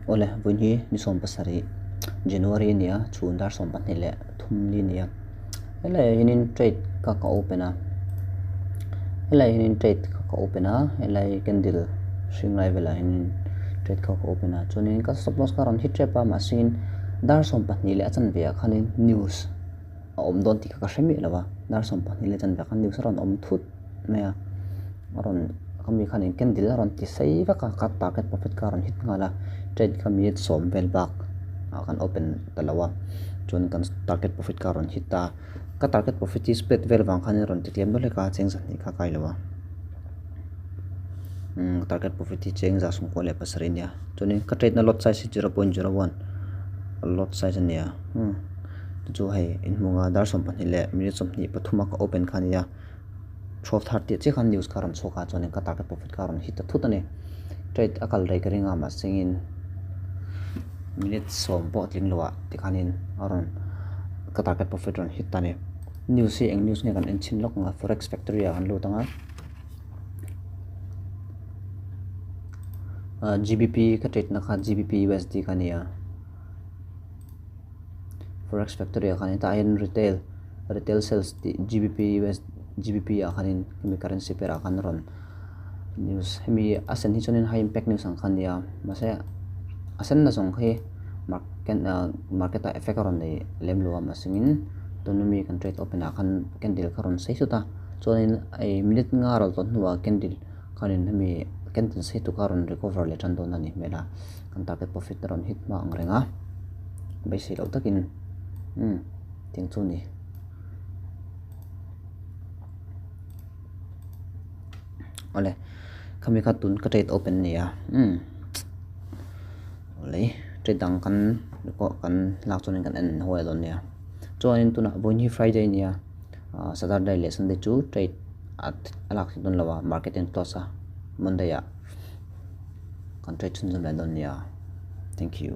Awle, vawiin hi ni 17 January a ni a, chhun dar 23 ni a. Helaiah hianin trade kha ka open a, helaiah hianin trade kha ka open a, helai candle hring lai velah hianin trade kha ka open a, chuanin ka stop loss kha a rawn hit tep a, mahse dar 12 leh a chanve ah khanin news a awm dawn tih kha ka hre miah lo a, dar 12 leh chanve ah khan news a rawn awm thut mai a, a rawn khami khanin candle a rawn ti sei vak a, ka target profit kha a rawn hit nghal a, trade kha minute 10 vel bak ah kan open ta lo a, chuan kan target profit kha a rawn hit ta, ka target profit hi spread vel vang khanin a rawn ti tlem deuh hlek a, cheng 200 kha kai lo a, umm target profit hi cheng 97 a nia, chuanin ka trade na lot size hi 0.01 lot size a nia umm chu chu hei inhmung a dar 12 leh minute 23 a ka open kha a nia. 12:30 chiah khan news kha a rawn chhuak a chuanin ka target profit kha a rawn hit ta thut a ni. Trade a kal rei ka ring a mahsengin minute 10 pawh a tling lo ah tikhanin a rawn ka target profit rawn hit ta a ni. News hi eng news nge kan en chhin lawk ang a forex factory ah kan lut ang a GBP ka trade na kha GBP USD kha a ni a. Forex factory ah khan hetah hian retail retail sales tih GBP US GBP ah khanin hemi currency pair ah khan a rawn news hemi a sen hi chuanin high impact news ang kha a nia mahse a sen na zawng khi market ah market ah effect a rawn nei lem lo a mahsengin tuna mi kan trade open ah khan candle kha a rawn sei sut a chuanin hei minute nga ral tawh hnuah candle khanin hemi candle sei tu kha a rawn recover leh tan dawn a ni hmel a. Kan target profit a rawn hit hma ang reng a, beisei loh takin umm tiang chu a ni. Awle khami kha tun ka trade open a ni a umm awle trade dang kan pawh kan lak chuanin kan en haw dawn nia chuanin tunah vawiin hi Friday a ni a ah Saturday leh Sunday chu trade a lak theih dawn lo a market in close a Monday ah. Kan trade chhunzawm leh dawn nia. Thank you.